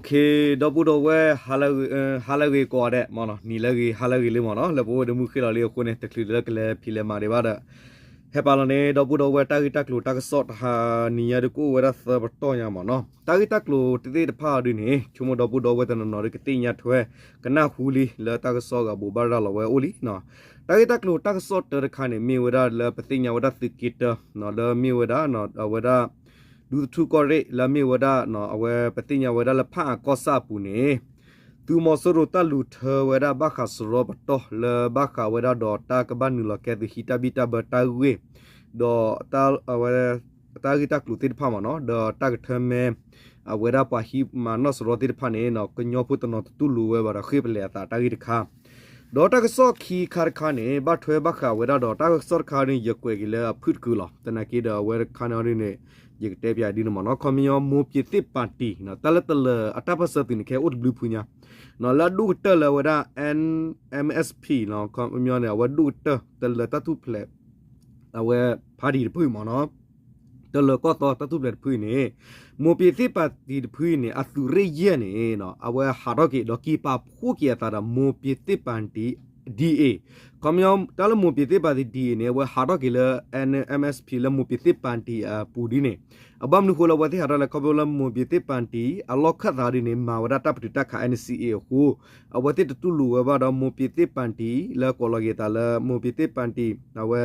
ဒီပုၢ်ဒီဝဲၢ် ဟါလၢဂ့ၤကိးဂၤဒဲးမ့ၢ်နီၤ, နံၤလၢဂ့ၤ ဟါလၢဂ့ၤလံမ့ၢ်နီၤ, လၢပအိၣ်ဒီးမုၢ်ဃ့ၢ်လီၤလံအဃိန့ၣ် တချုးလၢကလဲၤဖံးလဲၤမၤဒံးဘၣ်ဒီး ဟဲပာ်လီၤန့ၣ် ဒီပုၢ်ဒီဝဲၢ် တၢ်ဂ့ၢ်တၢ်ကျိၤတၢ်ကစီၣ်တဟါနံၤညါဒုး ကအိၣ်ဝဲဒၣ်သၢပတီၢ်ညါမ့ၢ်နီၤ. တၢ်ဂ့ၢ်တၢ်ကျိၤသ့ၣ်တဖၣ်အံၤဒုးန့ၣ် ဆိကမိၣ်ဒီပုၢ်ဒီဝဲၢ်တနီၤနီၤဒုး ကသ့ၣ်ညါထွဲ ကနၢ်ဟူလံလၢတၢ်ကစီၣ်ဂၤဘိးဘၣ်ရၤလီၤဝဲအိၣ်လံနီၤ. တၢ်ဂ့ၢ်တၢ်ကျိၤတၢ်ကစီၣ်တၢတခါန့ၣ် မ့ၢ်ဝဲဒၣ်လၢပသ့ၣ်ညါဝဲဒၣ်သုးက့တၢ လၢမ့ၢ်ဝဲဒၣ် အဝဲဒၣ် ဒူသထူၣ်ကီၢ်ရ့ၣ် လၢမ့ၢ်ဝဲဒၣ် အဝဲပသ့ၣ်ညါဝဲဒၣ်လၢဖၣ်အၣ်ကီၢ်ဆၣ်အပူၤန့ၣ် သုးမီၤစိရိၤတၢ်လူၤထၢဝဲဒၣ်ဘၣ်ဃးစရီပတီၢ်လၢဘၣ်ဃးဝဲဒၣ်ဒီးတၢ်ကဘၣ်နုာ်လီၤကဲသုးဟံးတၢ်ဘံၣ်တၢ်ဘၢတၢ်ဂ့ၢ် ဒီး အဝဲ တၢ်ဂ့ၢ်တၢ်ကျိၤသ့ၣ်တဖၣ်မ့ၢ်နီၤ ဒီးတၢ်ကထၢမဲ အဝဲဒၣ်ပှၤဟံးမၤနီၣ်စရီသ့ၣ်တဖၣ်န့ၣ် ကညီဖိတနီၤတတူၢ်လိာ်ဝဲဘၣ်ဒီးဃ့ၢ်ပလဲၤအသးတၢ်ဂ့ၢ်တခါ ဒီးတၢ်ကစီၣ်ခံခါတခါန့ၣ် ဘၣ်ထွဲဘၣ်ဃးဝဲဒၣ်ဒီးတၢ်ကစီၣ်တခါန့ၣ် ယကွဲးက့ၤလၢအဖုၣ်တကုာ်လီၤ. သနာ်က့ဒီးအဝဲတခါန့ၣ်ဒ်န့ၣ် ယကတဲပၠးဒ်န့ၣ်မ့ၢ်နီၤ. ခီပညီ မိၢ်ပၠ့ၤသ့ၣ်ပၣ်တံၣ် တၢ်လၢတလၢၤအတၢ်ပၢၢ်ဆၢသုးန့ၣ် ခဲအိၣ်တဘျုးဖုညါ လၢအဒိၣ်ကတၢၢ်လၢအဝဲဒၣ် N M S P ခီပညီန့ၣ် အဝဲဒိၣ်ကတၢၢ်တလၢၤတၢ်ထူၣ်ဖျဲး အဝဲ party တဖုအံၤမ့ၢ်နီၤ တလၢၤကီၢ်သီတၢ်ထူၣ်ဖျဲးတဖုအံၤန့ၣ် မိၢ်ပၠ့ၤသ့ၣ်ပၣ်တံၣ်တဖုအံၤန့ၣ် အသုးရ့ၣ်ယဲၢ်န့ၣ် အဝဲဟးထီၣ်က့ၤဒီးက့ၤပာ်ဖှိၣ်က့ၤအသးဒီး မိၢ်ပၠ့ၤသ့ၣ်ပၣ်တံၣ် D A ခီပညီ တၢ်လၢမိၢ်ပၠ့ၤသ့ၣ်ပၣ်တံၣ် D A န့ၣ် အဝဲဟးထီၣ်က့ၤလၢ N M S P လၢမိၢ်ပၠ့ၤသ့ၣ်ပၣ်တံၣ်အပူၤဒ်န့ၣ် အဘၣ်မနုၤဃိလၢအဝဲသ့ၣ်ဟးထီၣ်လဲၣ် ခီဖျိလၢမိၢ်ပၠ့ၤသ့ၣ်ပၣ်တံၣ် အလီၢ်ခၢၣ်သးဒ်န့ၣ် မၤဝဲဒၣ်တၢ်ပတုာ်တၢ်ခး N C A အဃိ အဝဲသ့ၣ်တတူၢ်လိာ်ဝဲဘၣ်ဒီး မိၢ်ပၠ့ၤသ့ၣ်ပၣ်တံၣ် လၢကိးလီၤက့ၤသးလၢ မိၢ်ပၠ့ၤသ့ၣ်ပၣ်တံၣ် အဝဲ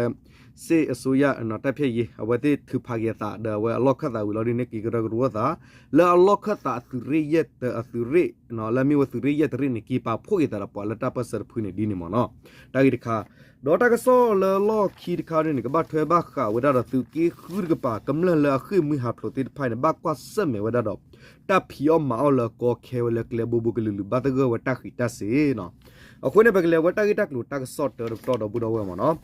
စစ်အစိုးရ တၢ်ဖျဲၣ်ယံၤ အဝဲသ့ၣ်ထုးဖးက့ၤအသးဒီးအဝဲအလီၢ်ခၢၣ်သးဝံၤလီၤဒ်န့ၣ် က့ၤကရၢကရိအသး လၢအလီၢ်ခၢၣ်သးအသုးရ့ၣ်ယဲၢ်တ အသုးရ့ၣ် လၢမ့ၢ်ဝဲသုးရ့ၣ်ယဲၢ်တရ့ၣ်န့ၣ် က့ၤပာ်ဖှိၣ်က့ၤသးဒီးပှၤလၢတၢ်ပၢၢ်ဆၢတဖုန့ၣ်ဒ်န့ၣ်မ့ၢ်နီၤ. တၢ်ဂ့ၢ်တခါ ဒီးတၢ်ကစီၣ်လၢလီၢ်ခံတခါဒ်န့ၣ် ကဘၣ်ထွဲဘၣ်ဃးဝဲဒၣ်ဒီးသုးက့ဃုတကပၤ ကမျၢၢ်လၢအဃ့ၢ်မှံဟးဖျိးသ့ၣ်တဖၣ်န့ၣ် ဘၣ်ကွၢ်ဆၢၣ်မဲာ်ဝဲဒၣ်ဒီး တၢ်ဖံးအီၣ်မၤအီၣ်လၢကီခဲဝဲလၢကျဲဘိဘိကလုာ်လုာ် ဘၣ်သဂၢၢ်ဝဲတၢ်ဃံးတၢ်စ့ၤနီၤ. အဃိန့ၣ် ပကလဲၤဝဲတၢ်ဂ့ၢ်တၢ်ကျိၤတၢ်ကစီၣ်တၢတပတီၢ်ဒီပုၢ်ဒီဝဲၢ်မ့ၢ်နီၤ.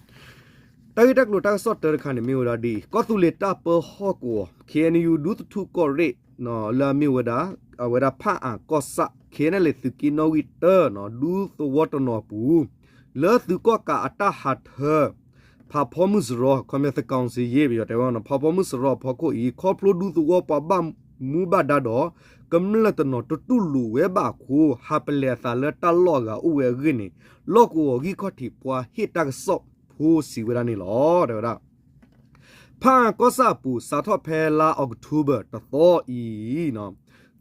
တၢ်ဂ့ၢ်တၢ်ကျိၤတၢ်ကစီၣ်တၢတခါန့ၣ် မ့ၢ်ဝဲဒၣ်ဒ်အံၤ ကီၢ်သူလ့ၤတၢ်ပၢဟီၣ်ကဝီၤ K N U ဒူသထူၣ်ကီၢ်ရ့ၣ် လၢအမ့ၢ်ဝဲဒၣ် အဝဲဒၣ်ဖၣ်အၣ်ကီၢ်ဆၣ် K N L A သုးက့နီၣ်ဂံၢ်တၢ ဒူသဝီတနီၤအပူၤ လၢသုးကီၣ်ကးအတၢ်ဟးထၢ ဖးဖီမုၢ်စရီ ခီပညီ သကောင်စ့ယ့ ပယီၤတဲဝဲ ဖးဖီမုၢ်စရီအဖီခိၣ်အံၤ ခီဖျိဒူသဝီပှၤဘၣ်မူဘၣ်ဒါဒီး ကမျၢၢ်တနီၤတတူၢ်လိာ်ဝဲဘၣ်အဃိ ဟးပလဲၤအသးလၢတၢ်လီၢ်အဂၤအိၣ်ဝဲအဂ့ၢ်န့ၣ် လီၢ်ကဝီၤဂံၢ်ခီၣ်ထံးပှၤဟ့ၣ်တၢ်ကစီၣ်ဖိစံးဝဲဒၣ်န့ၣ်လီၤ. တဲဝဲဒၣ် ဖၣ်အၣ်ကီၢ်ဆၣ်အပူၤ စးထီၣ်ဖဲလါအီးကထိဘၢၣ်တသီအံၤ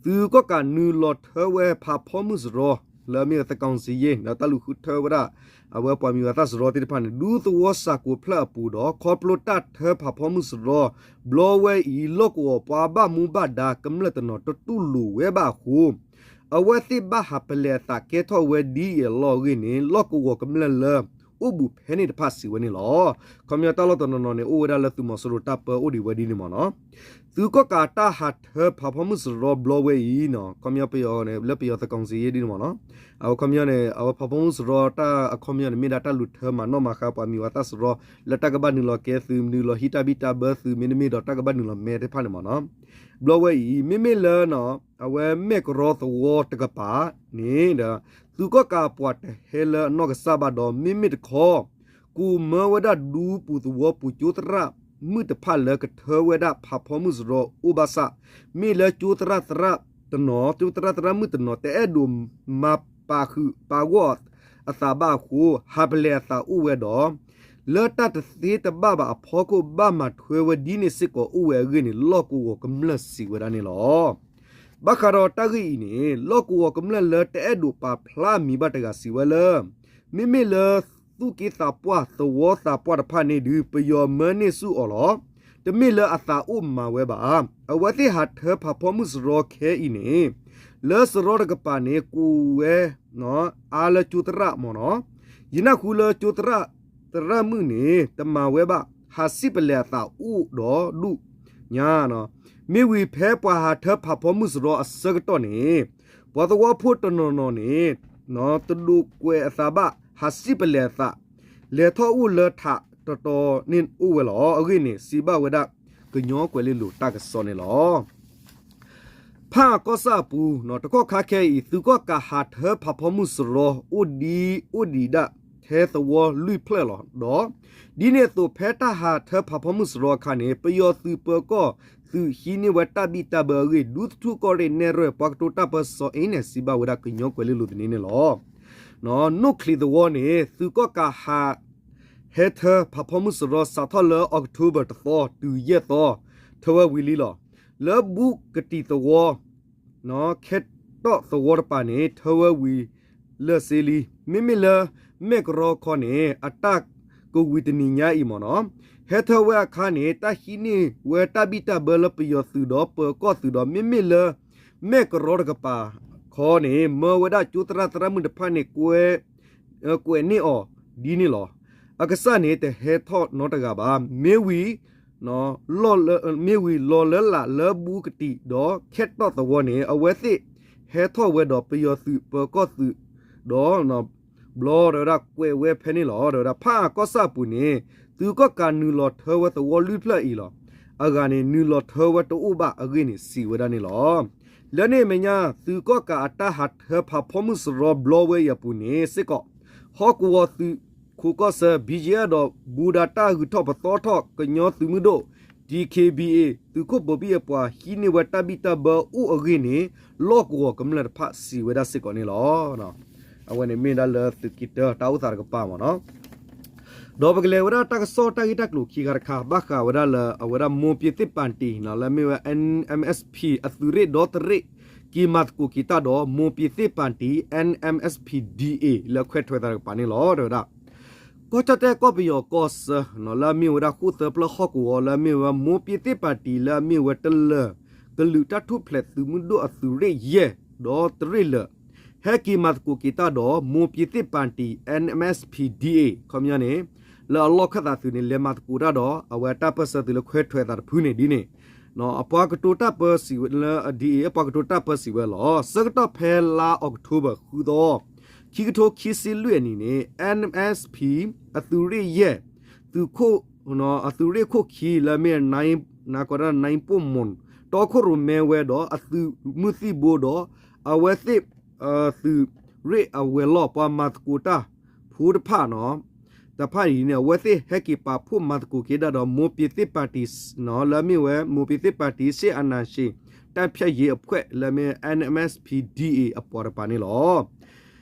သုးကီၣ်ကးနုာ်လီၤထၢဝဲဖးဖီမုၢ်စရီ လၢအမ့ၢ်ဝဲသကောင်စ့ယ့ ဒီးတၢ်လူၤဃုထၢဝဲဒၣ် အဝဲပှၤမံၤဝဲသၣ်စရီသ့ၣ်တဖၣ်န့ၣ် ဒူသဝီစးကိးဖျၢၣ်အပူၤဒီး ခီဖျိတၢ်ထၢဖးဖီမုၢ်စရီ ဘျီဝဲအံၤ လီၢ်ကဝီၤပှၤဘၣ်မူဘၣ်ဒါ ကမျၢၢ်တနီၤတတူၢ်လိာ်ဝဲဘၣ်အဃိ အဝဲသ့ၣ်ဘၣ်ဟးပလဲၤအသးကဲထီၣ်ဝဲဒ်အံၤအလီၢ်အဂ့ၢ်န့ၣ် လီၢ်ကဝီၤကမျၢၢ်လၢ အိၣ်ဘူးဖဲန့ၣ်တဖၣ်စံးဝဲန့ၣ်လီၤ. ခီပညီတၢ်လီၢ်တနီၤနီၤန့ၣ် အိၣ်ဝဲဒၣ်လၢသုးမီၤစိရိၤတၢ်ပၢအိၣ်ဒံးဝဲဒ်န့ၣ်မ့ၢ်နီၤ. သုးကီၣ်ကးတၢ်ဟးထၢဖးဖီမုၢ်စရီဘျီဝဲအံၤနီၤ ခီပညီပယီၤန့ၣ် လၢပယီၤသကောင်စ့ယ့ဒ်န့ၣ်မ့ၢ်နီၤ. အဝဲခီပညီန့ၣ် အဝဲဖးဖီမုၢ်စရီတၢ် အခီပညီန့ၣ် မ့ၢ်ဒၣ်တၢ်လူၤထၢမၤနီၣ်မၤဃါပှၤမံၤဝဲသၣ်စရီ လၢတၢ်ကဘၣ်နုာ်လီၤကဲသုး နုာ်လီၤဟံးတၢ်ဘံၣ်တၢ်ဘၢသုး မ့တမ့ၢ်ဒီးတၢ်ကဘၣ်နုာ်လီၤမဲသ့ၣ်တဖၣ်န့ၣ်မ့ၢ်နီၤ. ဘျီဝဲအံၤ မ့မ့ၢ်လၢ အဝဲမဲၢ်ကရီသဝီတကပၤန့ၣ်ဒီး သုးကီၣ်ကးပှၤတဟဲလၢအနီၢ်ကစၢ်ဘၣ်ဒီး မ့မ့ၢ်တခီ ကိးမၢဝဲဒၣ်ဒူပူၤသဝီပူၤကၠိသရၣ်မုၣ်တဖၣ်လၢကထၢဝဲဒၣ်ဖးဖီမုၢ်စရီအိၣ်ဘၣ်ဆၣ် မ့ၢ်လၢကၠိသရၣ်သရၣ်တနီၤ ကၠိသရၣ်သရၣ်မုၣ်တနီၤ တအဲၣ်ဒိးမၤပာ်ဃုာ်ပာ်ဂီၢ်အသးဘၣ်အဃိ ဟးပလဲၤအသးအိၣ်ဝဲဒီး လၢတၢ်တသ့တဘၣ်ဘၣ်အဖီခိၣ် ဘၣ်မၤထွဲဝဲဒ်န့ၣ်စ့ၢ်ကီးအိၣ်ဝဲအဂ့ၢ်န့ၣ် လီၢ်ကဝီၤကမျၢၢ်စံးဝဲဒၣ်န့ၣ်လီၤ. ဘၣ်ဃးဒီးတၢ်ဂ့ၢ်အံၤန့ၣ် လီၢ်ကဝီၤကမျၢၢ်လၢတအဲၣ်ဒိးပာ်ဖျါအမံၤဘၣ်တဂၤစံးဝဲလၢ မ့မ့ၢ်လၢသူၣ်က့သးပှၢ်သဝီသးပှၢ်တဖၣ်န့ၣ်ဒုး ပယီၤမၢန့ၢ်ဆူၣ်အီၤလီၤ. တမ့ၢ်လၢအသးအိၣ်မၤဝဲဘၣ်. အဝဲသ့ၣ်ဟးထၢဖးဖီမုၢ်စရီခဲအံၤန့ၣ် လၢစရီတကပၤန့ၣ် ကိးဝဲ အါလၢကၠိသရၣ်မ့ၢ်နီၤ. ယနၢ်ဟူလၢကၠိသရၣ် သရၣ်မုၣ်န့ၣ် တမၤဝဲဘၣ် ဟးစံၣ်ပလဲၤအသးအိၣ်ဒီးဒူၣ်ညါနီၤ. မ့ၢ်ဝံၤဖဲပှၤဟးထၢဖးဖီမုၢ်စရီအဆၢကတီၢ်န့ၣ် ပှၤသဝီဖိတနီၤနီၤန့ၣ် တဒိးကွဲးအသးဘၣ် ဟးစံၣ်ပလဲၤအသး လဲၤထီၣ်အိၣ်လၢထးတတီၤန့ၣ်အိၣ်ဝဲလီၤ. အဂ့ၢ်န့ၣ် စံးဘၣ်ဝဲဒၣ်ကညီကွဲၤလ့လိၤတၢ်ကစီၣ်န့ၣ်လီၤ. ဖၣ်အၣ်ကီၢ်ဆၣ်အပူၤ တကီၢ်ခါခဲအံၤ သုးကီၣ်ကးဟးထၢဖးဖီမုၢ်စရီ အိၣ်ဒံးအိၣ်ဒံးဒၣ် ထဲသဝီလွံၢ်ဖျၢၣ်လီၤ. ဒီး ဒ်န့ၣ်အသိး ဖဲတၢ်ဟးထၢဖးဖီမုၢ်စရီအခါန့ၣ် ပယီၤသုးပၢၤကီၢ် ပယီၤသုးဟံးန့ၢ်ဝဲတၢ်ဘံၣ်တၢ်ဘၢအဂ့ၢ် ဒူသထူကီၢ်ရ့ၣ်နဲၣ်ရွဲၣ် ပှၤကတိၤတၢ်ပၢၢ်စီၤအ့န့ၣ် စံးဘၣ်ဝဲဒၣ်ကညီကွဲၤလ့လိၤသန့န့ၣ်လီၤ. နိၣ်ချံးသဝီန့ၣ် သုးကီၣ်ကးဟး ဟဲထၢဖးဖီမုၢ်စရီ စးထီၣ်လၢ October တသီ တုၤယဲၢ်သီ ထၢဝဲဝံၤလံလီၤ. လၢဘူးကတံာ်သဝီ ခဲတီၣ်သဝီတပၤန့ၣ် ထၢဝဲဝံၤလၢာ်စ့လံ. မ့မ့ၢ်လၢမဲၢ်ကရီခီန့ၣ် အတၢ်ကဝံၤတနံၤညါအံၤမ့ၢ်နီၤ, ဟဲထၢဝဲအခါန့ၣ် တၢ်ဟံးန့ၢ်ဝဲတၢ်ဘံၣ်တၢ်ဘၢလၢပယီၤသုးဒီးပၢၤကီၢ်သုးဒီး မ့မ့ၢ်လၢ မဲၢ်ကရီတကပၤခီန့ၣ် မၢဝဲဒၣ်ကၠိသရၣ်သရၣ်မုၣ်တဖၣ်န့ၣ် ကွဲးန့ၢ်အီၤဒ်န့ၣ်လီၤ. အကစၢ်န့ၣ် တဟဲထီၣ်နီတဂၤဘၣ်. မ့ၢ်ဝံၤ မ့ၢ်ဝံၤလီၤလၢလာ်လၢဘူးကတံာ်ဒီးခဲတီၣ်သဝီန့ၣ် အဝဲသ့ၣ်ဟဲထီၣ်ဝဲဒီးပယီၤသုးပၢၤကီၢ်သုးဒီး ဘျီတဲဝဲဒၣ်ကွဲးဝဲဖဲန့ၣ်လီၤ. တဲဝဲဒၣ်ဖးအၣ်ကီၢ်ဆၣ်အပူၤန့ၣ် သုးကီၣ်ကးနုာ်လီၤထၢဝဲသဝီလွံၢ်ဖျၢၣ်အံၤလီၤ. အဂၤန့ၣ် နုာ်လီၤထၢဝဲတအိၣ်ဘၣ်အဂ့ၢ်န့ၣ် စံးဝဲဒၣ်န့ၣ်လီၤ. လၢန့ၣ်အမဲာ်ညါ သုးကီၣ်ကးအတၢ်ဟးထၢဖးဖီမုၢ်စရီဘျီဝဲအံၤအပူၤန့ၣ်စ့ၢ်ကီး ဟီၣ်ကဝီၤသုးခိးကီၢ်ဆၢ ဘံယဲဒီး ဘူဒၤတၢ်ဂုၤထီၣ်ပသီထီၣ် ကညီသုးမုၢ်ဒိၣ် DKBA သုးခိၣ်ဘိဘံၣ်အပှၤဟံးန့ၢ်ဝဲတၢ်ဘံၣ်တၢ်ဘၢအိၣ်အဂ့ၢ်န့ၣ် လီၢ်ကဝီၤကမျၢၢ်တဖၣ်စံးဝဲဒၣ်စ့ၢ်ကီးန့ၣ်လီၤ. အဝဲန့ၣ်မ့ၢ်ဒၣ်လၢသုးက့တၢတၢ်အိၣ်သးတကပၤမ့ၢ်နီၤ. ဒီးပကလဲၤဝဲဒၣ်တၢ်ကစီၣ်တၢ်ဂ့ၢ်တၢ်ကျိၤခံခါတခါ ဘၣ်ဃးဝဲဒၣ်လၢအဝဲဒၣ် မိၢ်ပျံၤသ့ၣ်ပၣ်တံၣ် လၢအမ့ၢ်ဝဲ NMSP အသုးရ့ၣ်ဒီတရ့ၣ် က့ၤမၤသကိးက့ၤတၢ်ဒီး မိၢ်ပျံၤသ့ၣ်ပၣ်တံၣ် NMSP-DA လၢခွဲးထွဲသးတကပၤန့ၣ်လီၤ. တဲဝဲဒၣ် ကီၢ်ကၠီၣ်တဲၣ်ကီၢ်ပယီၤကီၢ်ဆၢ လၢအမ့ၢ်ဝဲဒၣ်ဃိၣ်သၢဖျၢၣ်ဟီၣ်ကဝီၤ လၢအမ့ၢ်ဝဲ မိၢ်ပျံၤသ့ၣ်ပၣ်တံၣ် လၢအမ့ၢ်ဝဲတလၢၤ ကလုာ်တၢ်ထူၣ်ဖျဲးသုးမုၢ်ဒိၣ်အသုးရ့ၣ်ယဲၢ် ဒီတရ့ၣ်လၢာ် ဟဲက့ၤမၤသကိးက့ၤတၢ်ဒီး မိၢ်ပျံၤသ့ၣ်ပၣ်တံၣ် NMSP-DA ခီပညီန့ၣ် လၢအလီၢ်ခၢၣ်သးသုးန့ၣ် လဲၤမၤသကိးတၢ်ဒီး အဝဲတၢ်ပၢၢ်ဆၢသုးလၢခွဲးထွဲသးတဖုန့ၣ်ဒ်န့ၣ် အပှၤကတိၤတၢ်ပၢစံးဝဲလၢ DA အပှၤကတိၤတၢ်ပၢစံးဝဲလီၤ. ဆၢကတီၢ်ဖဲလါအီးကထိဘၢၣ် ဃုသီ ခံကထိခံဆံလွံၢ်အနံၣ်န့ၣ် NMSP အသုးရ့ၣ်ယဲၢ် သုးခိၣ် အသုးရ့ၣ်ခိၣ်ခံ လၢအမ့ၢ် နကိးဒၣ် နံပိၢ်မွန် တီခိၣ်ရိၣ်မဲဝဲဒီးအသုးမုၢ်သံၣ်ဘိဒီး အဝဲသ့ၣ် သုးရ့ၣ်အဝဲၤလီၢ် ပှၤမၤသကိးတၢ်ဖိတဖၣ်နီၤ တဖၣ်အံၤန့ၣ် အဝဲသ့ၣ်ဟဲက့ၤပာ်ဖှိၣ်မၤသကိးက့ၤဒၣ်ဒီး မိၢ်ပျံၤသ့ၣ်ပၣ်တံၣ် လၢအမ့ၢ်ဝဲ မိၢ်ပျံၤသ့ၣ်ပၣ်တံၣ် စစ်အာဏာရှင် တိုက်ဖျက်ရေးအဖွဲ့ လၢအမ့ၢ် NMSP-DA အပှၤတကပၤန့ၣ်လီၤ.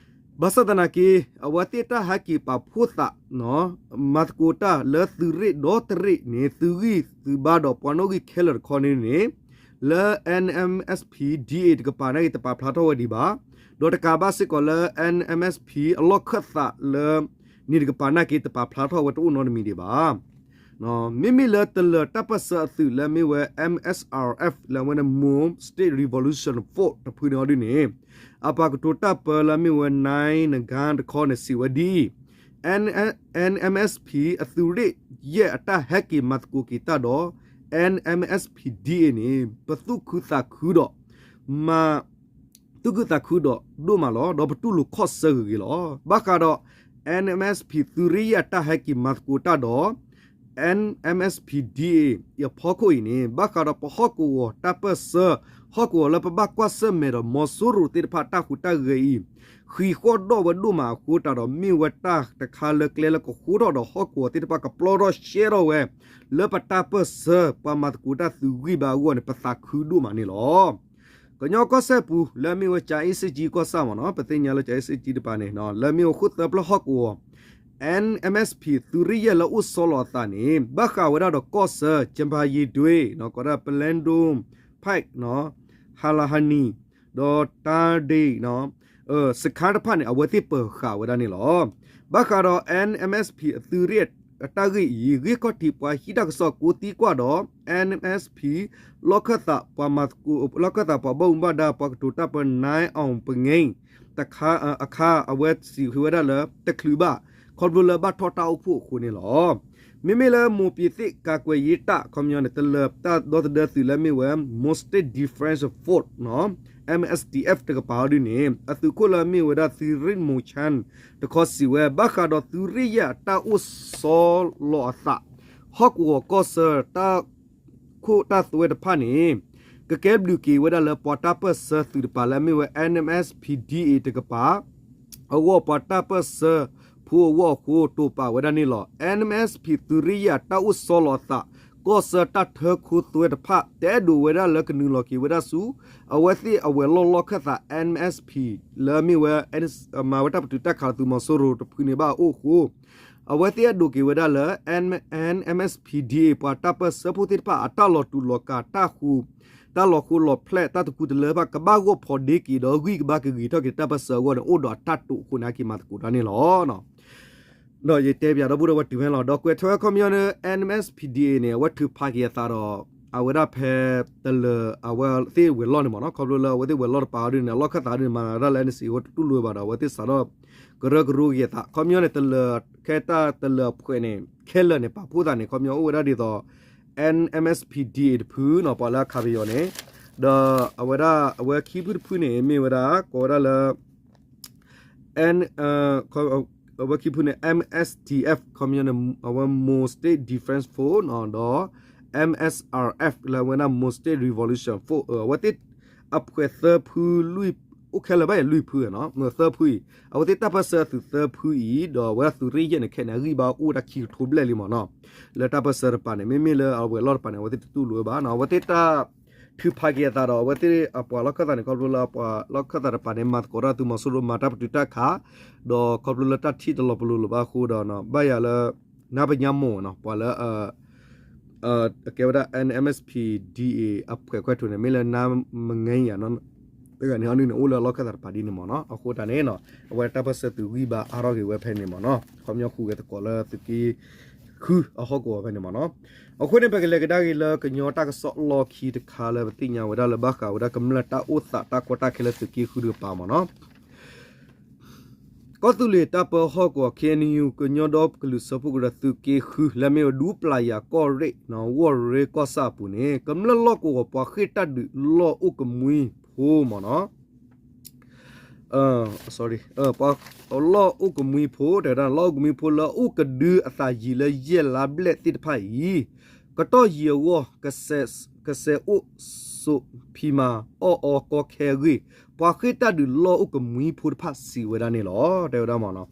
ဘၣ်ဆၣ်သနာ်က့ အဝဲသ့ၣ်တၢ်ဟဲက့ၤပာ်ဖှိၣ်သး မၤသကိးတၢ်လၢသုးရ့ၣ်ဒီတရ့ၣ်န့ၣ် သုးဂံၢ်သုးဘါဒီးပှၤနီၣ်ဂံၢ်ခဲလၢာ်တခီန့ၣ်န့ၣ် လၢ NMSP-DA တကပၤန့ၣ်က့ၤ တပာ်ဖျါထီၣ်ဝဲဒံးဘၣ်. ဒီးတကးဘၣ်စ့ၢ်ကီးလၢ NMSP အလီၢ်ခၢၣ်သးလၢ န့ၣ်တကပၤန့ၣ်က့ၤ တပာ်ဖျါထီၣ်ဝဲတအိၣ်နီတမံၤဒံးဘၣ်. မ့မ့ၢ်လၢတလၢၤတၢ်ပၢၢ်ဆၢအသုးလၢအမ့ၢ်ဝဲ M S R F လၢအဝဲန့ၣ် Mon State Revolution Force တဖုန့ၣ်အီၤဒ်န့ၣ် အပှၤကတိၤတၢ်ပၢလၢအမ့ၢ်ဝဲ နံနဂါတခီန့ၣ် စံးဝဲဒ်အံၤ NMSP အသုးရ့ၣ်ယဲၢ်အတၢ်ဟဲက့ၤမၤသကိးက့ၤတၢ်ဒီး NMSP-DA န့ၣ် ပသူၣ်ခုသးခုဒီး မၤ သူၣ်ခုသးခုဒီးဒိၣ်မးလီၤ. ဒီးပတူၢ်လိာ်ခီၣ်ဆၢဂ့ၤဂ့ၤလီၤ. ဘၣ်ဃးဒီး NMSP သုးရ့ၣ်ယဲၢ်အတၢ်ဟဲက့ၤမၤသကိးတၢ်ဒီး NMSP-DA အဖီခိၣ်အံၤန့ၣ် ဘၣ်ဃးဒီးပဟီၣ်ကဝီၤတၢ်ပၢၢ်ဆၢ ဟီၣ်ကဝီၤလၢပဘၣ်ကွၢ်ဆၢၣ်မဲာ်ဒီးမီၤစိရိၤသ့ၣ်တဖၣ်တၢ်ဟူးတၢ်ဂဲၤအံၤ ဃံးဃီၣ်ဒီၣ်ဝဲဒိၣ်မးအဃိ တၢ်ဒီးမ့ၢ်ဝဲတၢ်တခါလၢကျဲလၢကဃိထီၣ်ဒီးဟီၣ်ကဝီၤသ့ၣ်တဖၣ်ကပျီထီၣ်ရှဲထီၣ်ဝဲ လၢပတၢ်ပၢၢ်ဆၢ ပှၤမၤသကိးတၢ်သုးဂံၢ်ဘါအဂီၢ်န့ၣ် ပသးခုဒိၣ်မးန့ၣ်လီၤ. ကညီကီၢ်စဲၣ်ပူၤ လၢအမ့ၢ်ဝဲကၠၤအ့စ့ၣ်ကၠံကီၢ်ဆၣ်မ့ၢ်နီၤ ပသ့ၣ်ညါလၢကၠၤအ့စ့ၣ်ကၠံတပၤန့ၣ် လၢအမ့ၢ်ဝဲဃိၣ်သၢဖျၢၣ်ဟီၣ်ကဝီၤ NMSP သုးရ့ၣ်ယဲၢ်လၢအိၣ်ဆီလီၤအသးန့ၣ် ဘၣ်ဃးဝဲဒၣ်ဒီးကီၢ်ဆၢ ကၠၤပၤယံၤဒွ့ ကိးဒၣ် ပလဲဒိၣ် ဖဲး ဟါလၢဟနံၤ ဒီးတၢ်ဒ့ၣ် စခါတဖၣ်န့ၣ် အဝဲသ့ၣ်ပၢၤဃာ်ဝဲဒၣ်န့ၣ်လီၤ. ဘၣ်ဃးဒီး NMSP အသုးရ့ၣ်အတၢ်ဂ့ၢ်အံၤ ဂ့ၢ်ခီၣ်ထံးပှၤဟံးတၢ်ကစီၣ်ကိးသံကွၢ်ဒီး NMSP လီၢ်ခၢၣ်သးပှၤမၤသကိး လီၢ်ခၢၣ်သးပှၤဘၣ်မူဘၣ်ဒါ ပှၤကတိၤတၢ်ပၢ နံအီၣ်ပင့ အခါ အဝဲစံးဝဲဒၣ်လၢ တချုးဘၣ် ခီဖျိလၢဘၣ်ထီၣ်တၢ်အိၣ်ဖှိၣ်အဃိန့ၣ်လီၤ. မ့မ့ၢ်လၢမိၢ်ပျံၤသ့ၣ် ကာကွယ်ရေးတပ် ခီပညီန့ၣ် တလၢၤတၢ်ဒီသဒၢသုးလၢအမ့ၢ်ဝဲ Mon State Defense Force နီၤ M S D F တကပၤအီၤဒ်န့ၣ် အသုးခိၣ်လၢအမ့ၢ်ဝဲဒၣ် သုးရ့ၣ်မိၤၡၣ် တခီစံးဝဲ ဘၣ်ဃးဒီးသုးရ့ၣ်ယဲၢ်အတၢ်အိၣ်ဆီလီၤအသး ဟီၣ်ကဝီၤကီၢ်ဆၢတၢ် ခိၣ်တၢ်သွဲတဖၣ်န့ၣ် ကကဲဘျုးက့ၤဝဲဒၣ်လၢပှၤတၢ်ပၢၢ်ဆၢသုးတပၤလၢအမ့ၢ်ဝဲ NMSP-DA တကပၤ အဂီၢ်ပှၤတၢ်ပၢၢ်ဆၢဖိအဂီၢ်အဃိ တိာ်ပာ်ဝဲဒၣ်န့ၣ်လီၤ. NMSP သုးရ့ၣ်ယဲၢ်အတၢ်အိၣ်ဆီလီၤအသး ကီၢ်ဆၢတၢ်ထၢခိသွဲတဖၣ် တအဲၣ်ဒိးဝဲဒၣ်လၢကနုာ်လီၤက့ၤဝဲဒၣ်ဆူ အဝဲသ့ၣ်အဝဲၤလီၢ်လီၢ်ခၢၣ်သး NMSP လၢအမ့ၢ်ဝဲ မၤဝဲတၢ်ပတုာ်တၢ်ခးလၢသုးမီၤစိရိၤတဖုန့ၣ်ဘၣ်အအိၣ်အဃိ အဝဲသ့ၣ်အဲၣ်ဒိးက့ၤဝဲဒၣ်လၢ NMSPDA ပှၤတၢ်ပၢၢ်ဆၢဖိသ့ၣ်တဖၣ် အတၢ်လီၤတူာ်လီၤကာ် တၢ်ဃူ တၢ်လီၤဃိလီၤဖျဲၣ်တၢ်တကူတလၢဘၣ် ကဘၣ်ဂီၢ်ဖီဒ့က့ၤ ဒီးဂံၢ်ကဘၣ်ကဂ့ၤထီၣ်က့ၤတၢ်ပၢၢ်ဆၢအဂီၢ်န့ၣ် အိၣ်ဒီးအတၢ်တိာ်အဃိန့ၣ် အက့ၤမၤသကိးတၢ်န့ၣ်လီၤ. ဒီးယတဲပၠးဒီပုၢ်ဒီဝဲၢ်တုၤဖဲန့ၣ်လီၤ. ဒီးကွဲးထွဲဝဲခီပညီန့ၣ် NMSPDA န့ၣ် အဝဲထုးဖးက့ၤအသးဒီး အဝဲဒၣ်ဖဲ တလၢၤ အဝဲသ့ၣ်ဝဲၤလီၢ်န့ၣ်မ့ၢ်နီၤ, ခီဖျိလၢအဝဲသ့ၣ်ဝဲၤလီၢ်တပၤအီၤဒ်န့ၣ် အလီၢ်ခၢၣ်သးဒ်န့ၣ် မၤတၢ်လၢ NCA အဃိတတူၢ်လိာ်ဘၣ်ဒီး အဝဲသ့ၣ်စးထီၣ် ကရၢကရိက့ၤအသး ခီပညီန့ၣ် တလၢၤ ခဲတၢ်တလၢၤအဖှဲးန့ၣ် ခဲလၢာ်န့ၣ် ပာ်ဖှိၣ်သးန့ၣ် ခီပညီအိၣ်ဝဲဒၣ်ဒ်သိး NMSPDA တဖုနီၤ ပှၤလၢအခးပယီၤန့ၣ် ဒီးအဝဲဒၣ်အဝဲခံဖုတဖုန့ၣ် မ့ၢ်ဝဲဒၣ် ကိးဝဲဒၣ်လၢ အဝဲခံဖုန့ၣ် MSDF ခီပညီန့ၣ် အဝဲ Mon State Defense Force နီၤ ဒီး MSRF လၢအဝဲဒၣ် Mon State Revolution Force အဝဲသ့ၣ်အဖှဲးသၢဖုလွံၢ် အိၣ်ခဲလၢာ်ဘၣ်အံၤလွံၢ်ဖုနီၤ သၢဖုအံၤ အဝဲသ့ၣ်တၢ်ပၢၢ်ဆၢအသုးသၢဖုအံၤ ဒီးအဝဲဒၣ်သုးရ့ၣ်ယဲၢ်န့ၣ်ခဲန့ၣ် အဂံၢ်ဘါအိၣ်ဝဲဒၣ်ခံကထိဘျဲၣ်လံမ့ၢ်နီၤ လၢတၢ်ပၢၢ်ဆၢတပၤန့ၣ် မ့မ့ၢ်လၢအဝဲၤလီၢ်တပၤန့ၣ် အဝဲသ့ၣ်တတူၢ်လိာ်ဝဲဘၣ်နီၤ အဝဲသ့ၣ်တၢ် ထုးဖးက့ၤအသးဒီး အဝဲသ့ၣ်အပှၤလီၢ်ခၢၣ်သးန့ၣ် ခီဖျိလၢအပှၤလီၢ်ခၢၣ်သးတပၤန့ၣ် မၤသကိးတၢ်သုးမီၤစိရိၤမၤတၢ်ပတုာ်တၢ်ခး ဒီးခီဖျိလၢတၢ်ထံၣ်တလီၤပလိာ်လၢၤဘၣ်အဃိဒီး ဘၣ်ယၤလၢ နါပညါမိၢ်နီၤ ပှၤလၢ ကဲဝဲဒၣ် NMSPDA အဖှဲးခွဲးထူးန့ၣ် မ့ၢ်လၢနါမငဲယၤနီၤ တဂၤန့ၣ် အနုန့ၣ် အိၣ်လၢအလီၢ်ခၢၣ်သးတပၤဒ်န့ၣ်မ့ၢ်နီၤ အဃိတၢ်န့ၣ်နီၤ အဝဲတၢ်ပၢၢ်ဆၢသုးဂံၢ်ဘါအါထီၣ်က့ၤဝဲဖဲန့ၣ်မ့ၢ်နီၤ ခီပညီဃုဂဲၤသကိးလၢသုးက့ဃုအဟီၣ်ကဝီၤဖဲန့ၣ်မ့ၢ်နီၤ အဃိန့ၣ် ပကလဲၤကဒါက့ၤလၢကညီတၢ်ကစီၣ်လီၢ်ခံတခါလၢပသ့ၣ်ညါဝဲဒၣ်လၢဘၣ်ဃးဝဲဒၣ် ကမျၢၢ်တၢ်အိၣ်သးတၢ်ကီတၢ်ခဲလၢသုးက့ဃုတကပၤမ့ၢ်နီၤ ကီၢ်သူလ့ၤတၢ်ပၢဟီၣ်ကဝီၤ KNU ကညီဒီကလုာ်စၢဖှိၣ်ကရၢသုးက့ဃု လၢအမ့ၢ်ဝဲဒူပျၢ်ယၤကီၢ်ရ့ၣ် ဝီၢ်ရ့ၣ်ကီၢ်ဆၣ်အပူၤန့ၣ် ကမျၢၢ်လီၢ်ကဝီၤပှၤဃ့ၢ်တၢ်ဒုးလီၢ်အိၣ်ကမှံဖိမ့ၢ်နီၤ လီၢ်အိၣ်ကမှံဖိ တဲဝဲဒၣ် လီၢ်အိၣ်ကမှံဖိလၢအအိၣ်ကဒုအသးယံာ်လၢယဲၢ်လါဘျဲၣ်သ့ၣ်တဖၣ်အံၤ ကတီၢ်ယံာ်အဂီၢ် ကစဲးအိၣ်ဆိးဖံးမၤ အီၣ်အီကီခဲအဂ့ၢ် ပှၤဃ့ၢ်တၢ်ဒုးလီၢ်အိၣ်ကမှံဖိတဖၣ်စံးဝဲဒၣ်န့ၣ်လီၤ. တဲဝဲဒၣ်မ့ၢ်နီၤ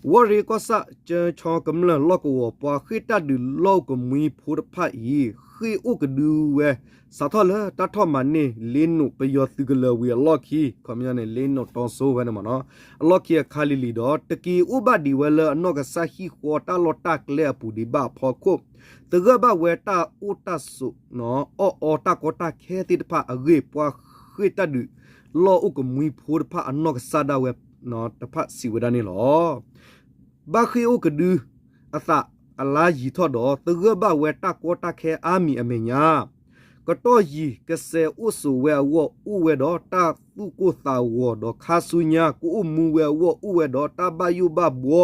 ဝီၢ်ရ့ၣ်ကီၢ်ဆၣ်ကၠၢဆၢကမျၢၢ်လီၢ်ကဝီၤ ပှၤဃ့ၢ်တၢ်ဒုးလီၢ်အိၣ်ကမှံဖိတဖၣ်အံၤ ဃ့ၢ်အိၣ်ကဒုဝဲ စးထီၣ်လၢတၢ်ထီၣ်မၤန့ၢ် လ့နိးပယီၤသုးကလၢၤဝံၤအလီၢ်ခံ ခီပညီန့ၣ် လ့နိးတီစိဝဲန့ၣ်မ့ၢ်နီၤ အလီၢ်ခံအခါလံၤလံၤဒီး တက့ၤအိၣ်ဘၣ်ဒံးဝဲလၢအနီၢ်ကစၢ်ဟံၣ်ဃီတၢ်လီၢ်တၢ်ကျဲအပူၤဒံးဘၣ်အဖီခိၣ် သဂၢၢ်ဘၣ်ဝဲတၢ်အိၣ်တၢ်ဆိး အီၣ်အီတၢ်ကီတၢ်ခဲသ့ၣ်တဖၣ်အဂ့ၢ် ပှၤဃ့ၢ်တၢ်ဒုးလီၢ်အိၣ်ကမှံဖိတဖၣ်အနီၢ်ကစၢ်ဒၣ်ဝဲတဖၣ်စံးဝဲဒၣ်န့ၣ်လီၤ. ဘၣ်ဃ့ၢ်အိၣ်ကဒုအသးအလါယံာ်ထီၣ်ဒီး သဂၢၢ်ဘၣ်ဝဲတၢ်ကီတၢ်ခဲအါမံၤအမဲာ်ညါ ကတီၢ်ယံာ်ကစဲးအိၣ်ဆိးဝဲအဂီၢ်အိၣ်ဝဲဒီးတၢ်သူၣ်ကိၢ်သးဂီၤဒီးခါဆူညါ ကအိၣ်မူဝဲအဂီၢ်အိၣ်ဝဲဒီးတၢ်ဘၣ်ယိၣ်ဘၣ်ဘှီ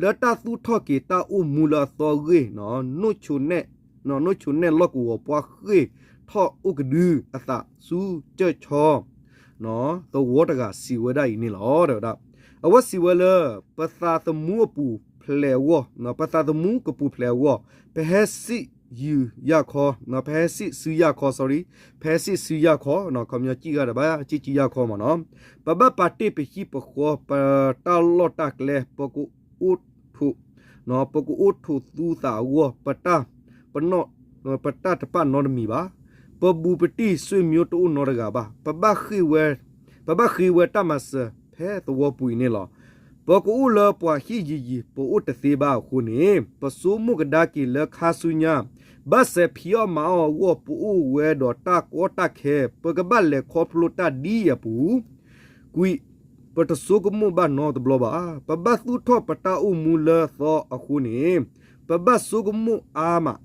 လၢတၢ်သူၣ်ထီၣ်က့ၤတၢ်အိၣ်မူလၢအသီအဂ့ၢ် နိၣ်ဆိးနဲၣ်လီၢ်ကဝီၤပှၤဃ့ၢ်ထီၣ်အိၣ်ကဒုအသးဆူကၠၢဆၢ သဝီတဂၤစံးဝဲဒၣ်အံၤန့ၣ်လီၤ. တဲဝဲဒၣ် အဝဲစံးဝဲလၢ ပသးသမူအပူၤဖျဲးအဂီၢ်, ပသးသမူကပူၤဖျဲးအဂီၢ်, ပဟဲစံးယုာ်ယၢ်ခီ, ပဟဲစံးဆူယၢ်ခီ, sorry, ပဟဲစံးဆူယၢ်ခီ, ခီပညီစံးဂ့ၤဒီးဘၣ် စံးဆူယၢ်ခီမ့ၢ်နီၤ, ပဘၣ်ပာ်တ့ၢ်ပဟံၣ်ပဃီ ပတၢ်လီၢ်တၢ်ကျဲ ပကအိၣ်ထိး ပကအိၣ်ထိးသူသးအဂီၢ် ပတၢ်တပာ်နီတမံၤဘၣ်. ပဘူးပတံၢ်ဆွေမျိုးတအိၣ်နီတဂၤဘၣ်. ပဘၣ်ဃ့ဝဲ, ပဘၣ်ဃ့ဝဲတၢ်မၤစၢၤဖဲသဝီပူၤအံၤန့ၣ်လီၤ. ပကအိၣ်လၢပှၤဟံၣ်ယံာ်ယံာ် ပအိၣ်တသ့ဘၣ်အဃိန့ၣ် ပဆိကမိၣ်ကဒါက့ၤလၢခါဆူညါ ဘၣ်စဲးဖံးအီၣ်မၤအီၣ်အဂီၢ် ပအိၣ်ဝဲဒီးတၢ်ကီတၢ်ခဲ ပကဘၣ်လဲၤခီဖျိတၢ်ဒ်အံၤအပူၤ ကွံာ်, ပတဆိကမိၣ်ဘၣ်နီတဘျီဘၣ်. ပဘၣ်သူၣ်ထီၣ်ပတၢ်အိၣ်မူလၢအသီအဃိန့ၣ် ပဘၣ်ဆိကမိၣ်အါမး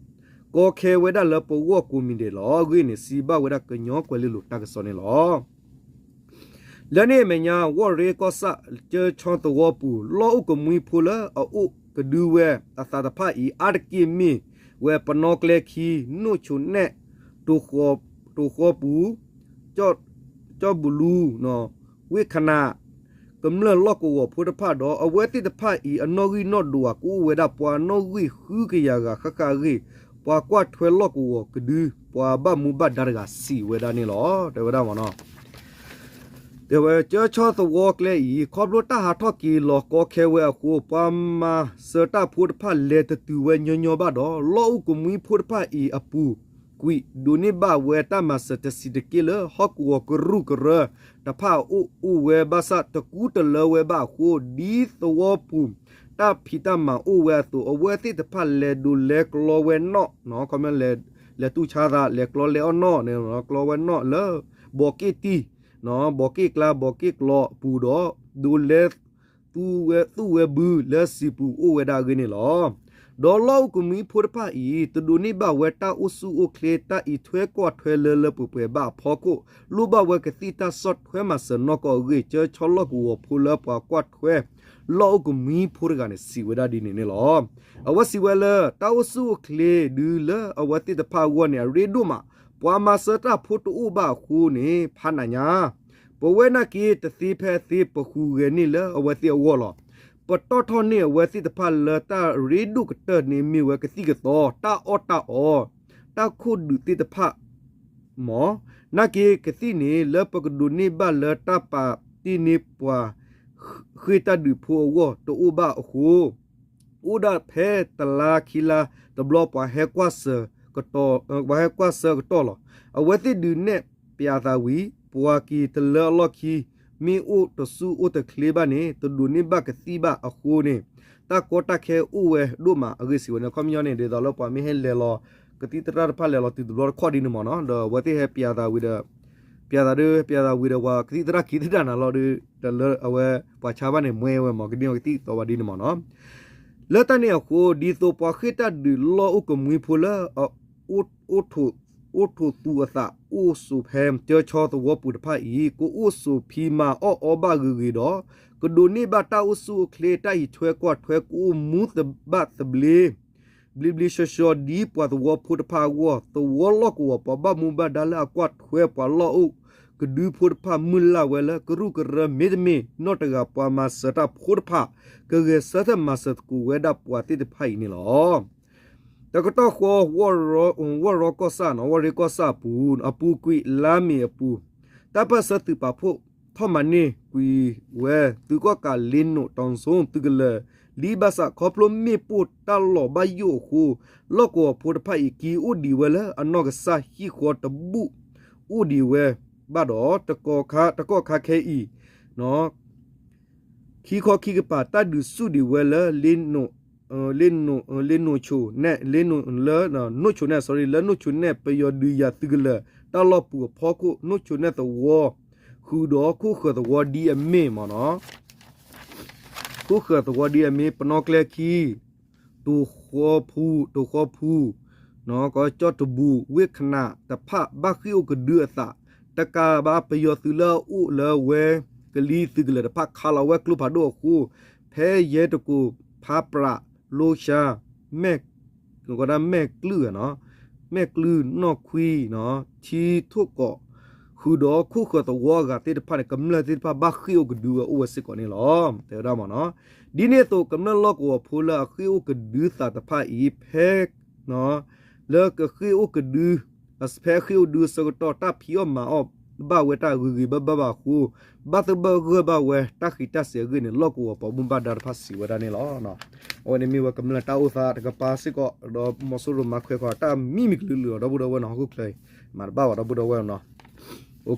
ကီခဲဝဲဒၣ်လၢပဂီၢ်ကိးမံၤဒဲးလီၤ. အဂ့ၢ်န့ၣ် စံးဘၣ်ဝဲဒၣ်ကညီကွဲၤလ့လိၤတၢ်ကစီၣ်န့ၣ်လီၤ. လၢန့ၣ်အမဲာ်ညါ ဝီၢ်ရ့ကီၢ်ဆၣ် ကၠၢဆၢသဝီပူၤ လီၢ်အိၣ်ကမှံဖိလၢအအိၣ်ကဒုဝဲအသးတဖၣ်အံၤ အါတက့ၢ်မ့ၢ်ဝဲပနီၣ်ကျဲခံ နိၣ်ဆိးနဲၣ် တိၤဃီပူၤ ကၠီၣ်ဘူးလူ ဝ့ၢ်ခနး ကမျၢၢ်လီၢ်ကဝီၤဖိတဖၣ်ဒီး အဝဲသ့ၣ်တဖၣ်အံၤ အနီၣ်ဂံၢ်နီၣ်ဒွးကအိၣ်ဝဲဒၣ် ပှၤနီၣ်ဂံၢ်ဃုကယၤဂၤဃၣ်ဃၣ်အဂ့ၢ် ပှၤကွၢ်ထွဲလီၢ်ကဝီၤကဒု ပှၤဘၣ်မူဘၣ်ဒါတဂၤစံးဝဲဒၣ်န့ၣ်လီၤ. တဲဝဲဒၣ်မ့ၢ်နီၤ ပ တဲဝဲ ကၠၢဆၢသဝီကျဲအံၤ ခီဖျိတၢ်ဟးထီၣ်က့ၤလီၤကီခဲဝဲအဃိ ပှၤမၤစၢၤတၢ်ဖိတဖၣ်လဲၤတတုၤဝဲညီညီဘၣ်ဒီး လီၢ်အိၣ်ကမှံဖိတဖၣ်အံၤအပူၤကွံာ် ဒိးန့ၢ်ဘၣ်ဝဲတၢ်မၤစၢၤတဆံးတက့ၢ်လၢ ဟီၣ်ကဝီၤကရူၢ်ကရၢတဖၣ်အအိၣ်အိၣ်ဝဲဘၣ်ဆၣ် တကူတလၢဝဲဘၣ်အဃိ ဒ်သဝီပူၤ တၢ်ဖံးတၢ်မၤအိၣ်ဝဲအသိး အဝဲသ့ၣ်တဖၣ်လဲၤဒိးလဲၤကျီဝဲနီၣ် ခီ လဲၤတူၢ်ဆါသး လဲၤကျီလဲၤအီၣ်နီၣ်န့ၣ် ကျီဝဲနီၣ်လၢ ဘီးက့ၣ်တံၢ် ဘီးက့ၣ်ကျါ ဘီးက့ၣ်ကျီအပူၤဒီး ဒိးလဲၤ သူၣ်ဝဲဘုလၢစံာ်ပူၤအိၣ်ဝဲဒၣ်အဂ့ၢ်န့ၣ်လီၤ. ဒီးလီၢ်အိၣ်ကမှံဖိတဖၣ်အံၤ တဒိးန့ၢ်ဘၣ်ဝဲတၢ်အိၣ်ဆူၣ်အိၣ်ချ့ တၢ်အံးထွဲကွၢ်ထွဲလၢလၢပှဲၤပှဲၤဘၣ်အဖီခိၣ် လိၣ်ဘၣ်ဝဲကသံၣ်တၢ်ဆီၣ်ထွဲမၤစၢၤနီၢ်ကီၢ်အဂ့ၢ် ကၠၢဆၢလီၢ်ကဝီၤဖိလၢပှၤကွၢ်ထွဲ လီၢ်အိၣ်ကမှံဖိတဂၤန့ၣ် စံးဝဲဒၣ်ဒ်န့ၣ်န့ၣ်လီၤ. အဝဲစံးဝဲလၢ တၢ်အိၣ်ဆူၣ်အိၣ်ချ့ဒုလၢအဝဲသ့ၣ်တဖၣ်အဂီၢ်န့ၣ် အရ့ဒိၣ်မး ပှၤမၤစၢၤတၢ်ဖိတအိၣ်ဘၣ်အဃိန့ၣ် ဖးနးညါ ပဝဲနာ်က့ တသ့ဖဲအသ့ ပဃုာ်ဂဲၤန့ၢ်လၢအဝဲသ့ၣ်အဂီၢ်လီၤ. ပတီၢ်ထီၣ်န့ၢ်အဝဲသ့ၣ်တဖၣ်လၢတၢ်ရ့ဒိၣ်ကတၢၢ်န့ၣ် မ့ၢ်ဝဲကသံၣ်ကသီ တၢ်အီၣ်တၢ်အီ တၢ်ခိၣ်ဒုးသ့ၣ်တဖၣ် မ့ၢ် နာ်က့ကသံၣ်န့ၣ် လၢပကဒိးန့ၢ်ဘၣ်လၢတၢ်ပာ်တ့ၢ်န့ၢ်ပှၤဃ့ၢ်တၢ်ဒုးဖိအဂီၢ်တအိၣ်ဘၣ်အဃိ အိၣ်ဒၣ်ဖဲတလါခံလါတဘျီ ပှၤဟဲကွၢ်စၢၤကတီၢ် ပှၤဟဲကွၢ်စၢၤကတီၢ်လီၤ. အဝဲသ့ၣ်ဒုးနဲၣ်ပျးသးဝံၤ ပှၤက့ၤတလၢအလီၢ်ခံ မ့ၢ်အိၣ်တဆူၣ်အိၣ်တချ့ဘၣ်န့ၣ် တဒိးန့ၢ်ဘၣ်ကသံၣ်ဘၣ်အဃိန့ၣ် တၢ်ကီတၢ်ခဲအိၣ်ဝဲဒိၣ်မးအဂ့ၢ်စံးဝဲန့ၣ် ခီပညီန့ၣ် ဒ်သိးလၢပှၤမ့ၢ်ဟဲလဲၤလီၤ ကသံၣ်သရၣ်တဖၣ်လဲၤလီၤတုၤတဘျီတခီၣ်ဒ်န့ၣ်မ့ၢ်နီၤ ဒီးအဝဲသ့ၣ်ဟဲပျးသးဝံၤဒီး ပျးသးဒီး ပျးသးဝံၤဒီး ပှၤကသံၣ်သရၣ်က့ၤသဒၣ်နၤလီၤဒီး တလၢအဝဲ ပှၤဆါဘၣ်န့ၣ် မွဲဝဲမ့ၢ် ကဒ်န့ၣ်ကသံၣ်သီဘၣ်ဒ်န့ၣ်မ့ၢ်နီၤ လၢတၢ်န့ၣ်အဃိ ဒ်သိးပှၤဃ့ၢ်တၢ်ဒုးလီၢ်အိၣ်ကမှံဖိလၢ အိၣ်ထိးသူအသး အိၣ်ဆိးဖဲ ကၠၢဆၢသဝီပူၤတဖၣ်အံၤ ကအိၣ်ဆိးဖံးမၤအီၣ်အီဘၣ်ဂ့ၤဂ့ၤဒီး ကဒိးန့ၢ်ဘၣ်တၢ်အိၣ်ဆူၣ်အိၣ်ချ့ တၢ်အံးထွဲကွၢ်ထွဲ ကအိၣ်မူသဘၣ်သဘျ့ ဘျ့ဘျ့ဆှီဆှီ ဒ်ပှၤသဝီဖိတဖၣ်အဂီၢ် သဝီလီၢ်ကဝီၤပှၤဘၣ်မူဘၣ်ဒါလၢအကွၢ်ထွဲပှၤလီၢ်အိၣ်ကဒုဖိတဖၣ် မုၢ်လၢ်ဝဲလၢ ကရူၢ်ကရၢမ့တမ့ၢ် နီၢ်တဂၤပှၤမၤစၢၤတၢ်ဖိတဖၣ် ကဂဲၤဆၢထၢၣ်မၤစၢၤသကိးဝဲဒၣ်ပှၤသ့ၣ်တဖၣ်အံၤန့ၣ်လီၤ. တကတီၢ်ဃီ ဝီၢ်ရီကီၢ်ဆၣ်နီၤ ဝီၢ်ရ့ကီၢ်ဆၣ်အပူၤ အပူၤကွံာ်လါမ့ၤအပူၤ တၢ်ပၢၢ်ဆၢသုးပာ်ဖှိၣ်ထီၣ်မၤန့ၢ်ကွံာ်ဝဲ သုးကီၣ်ကးလ့နိးတီၤစိသုးကလၢၤ လံဘၣ်ဆၣ် ခီဖျိမ့ၣ်ပိၢ်တၢ်လီၤဘၣ်ယိၣ်အဃိ လီၢ်ကဝီၤဖိတဖၣ်အံၤ က့ၤအိၣ်ဒံးဝဲလၢအနီၢ်ကစၢ်ဟံၣ်ဃီတဘူၣ် အိၣ်ဒံးဝဲဘၣ်ဒီး တကီၢ်ခါခဲအံၤ ခံခီခံကပၤ တၢ်ဒုးဆူၣ်ဒံးဝဲလၢ လ့နိး လ့နိး လ့နိးဆိးနဲၣ် လ့နိး လၢ နိးဆိးနဲၣ် sorry လၢနိးဆိးနဲၣ် ပယီၤဒုးယၤသုးကလၢၤ တၢ်လီၢ်ပူၤအဖီခိၣ် နိးဆိးနဲၣ်သဝီ ဃုာ်ဒီးခိၣ်ဃၢၤသဝီဒ်အမ့ၢ်မ့ၢ်နီၤ ခိၣ်ဃၢၤသဝီဒ်အမ့ၢ် ပနီၣ်ကျဲခံ တိၤဃီဖူ တိၤဃီဖူ ကီၢ်ကၠီၣ်တဘူ ဝ့ၢ်ခနၣ်တဖၣ် ဘၣ်ဃ့ၢ်အိၣ်ကဒုအသး တကးဘၣ် ပယီၤသုးလၢအအိၣ်လၢဝဲကလံၤသုးကလၢၤတဖၣ် ခးလီၤဝဲကျိဖးဒိၣ်အဃိ ဖဲယဲတကိး ဖးပြး လိဆါ မဲၢ် ကီးဒၣ်မဲၢ်ကျုၢ် မဲၢ်ကျုၢ် နီၢ်ခွံ ထံထိၣ်ကီး ဃုာ်ဒီးခိၣ်ဃၢၤသဝီအဂၤသ့ၣ်တဖၣ်န့ၣ် ကမျၢၢ်သ့ၣ်တဖၣ်ဘၣ်ဃ့ၢ်အိၣ်ကဒုဝဲအိၣ်ဝဲစ့ၢ်ကီးန့ၣ်လီၤ. တဲဝဲဒၣ်မ့ၢ်နီၤ ဒ်န့ၣ်အသိး ကမျၢၢ်လီၢ်ကဝီၤဖိလၢအဃ့ၢ်အိၣ်ကဒုသးတဖၣ်အံၤ ဖဲ လၢကဃ့ၢ်အိၣ်ကဒု ဖဲအဃ့ၢ်အိၣ်ဒုအဆၢကတီၢ် တၢ်ဖံးအီၣ်မၤအီၣ်ဘၣ်ဝဲတၢ်ဂ့ၤဂ့ၤဘၣ်ဘၣ်ဘၣ်အဃိ ဘၣ်သဘၢၣ်ဂၢၢ်ဘၣ်ဝဲတၢ်ဃံးတၢ်စဲၤအဂ့ၢ်န့ၣ် လီၢ်ကဝီၤပှၤဘၣ်မူဘၣ်ဒါတဖၣ်စံးဝဲဒၣ်န့ၣ်လီၤ. အဝဲန့ၣ်မ့ၢ်ဝဲကမျၢၢ်တၢ်အိၣ်သးတကပၤစ့ၢ်ကီး ဒီးမီၤစိရိၤမၤခွဲးခွါတၢ်မံမံၤကလုာ်ကလုာ်လီၤ ဒီပုၢ်ဒီဝဲၢ်နီၤ ဟီၣ်ခိၣ်ချၢအံၤ မၤတဘၣ်ဘၣ်ဒီပုၢ်ဒီဝဲၢ်နီၤ ဒ်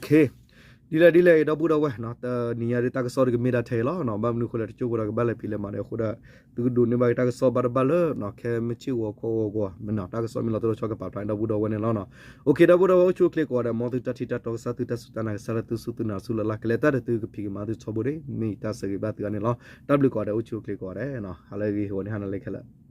လဲၣ်ဒ်လဲၣ်အံၤ ဒီပုၢ်ဒီဝဲၢ်နီၤ တနံၤညါဒ်တၢ်ကစီၣ်ဒ်ကမ့ၢ်ဒၣ်ထဲအံၤလီၤ. ဘၣ်မနုၤအဃိလဲၣ် တကၠိဖိဒီးကဘၣ်လဲၤဖံးလဲၤမၤဒီးအဃိဒီး သုကဒိးန့ၢ်ဘၣ်က့ၤတၢ်ကစီၣ်ဘၣ်တဘၣ်လၢ ခဲမုၢ်ဆ့ၣ်ဂီၤခီဂီၤဂီၤ မ့ၢ်နီၤ တၢ်ကစီၣ်မ့ၢ်လီၤတိၢ်လီၤဆီကပာ်ဖျါန့ၣ် ဒီပုၢ်ဒီဝဲၢ်န့ၣ်လီၤ. အိၣ်ခ့ ဒီပုၢ်ဒီဝဲၢ် အိၣ်ဆူၣ်အိၣ်ချ့ကိးဂၤဒဲး မ်သုတၢ်ထံၣ်တၢ်တီကစၢ် သုတၢ်စူၢ်တၢ်နာ်ကစၢ်လၢသုစူၢ်သုနာ်ဆူလၢ်လၢ် ကလဲၤတၢ်ဒီးသုကဖံးကမၤသုထီဘိန့ၣ် မ့ၢ်တၢ်ဆၢဂ့ၤဘၣ်သုဂၤန့ၣ်လီၤ. တၢ်ဘျုးကိးဂၤဒဲး အိၣ်ဆူၣ်အိၣ်ချ့ကိးဂၤဒဲး ဟါလၢအဂ့ၤ ဂီၤန့ၣ်ဟါနၤလၢခဲလၢာ်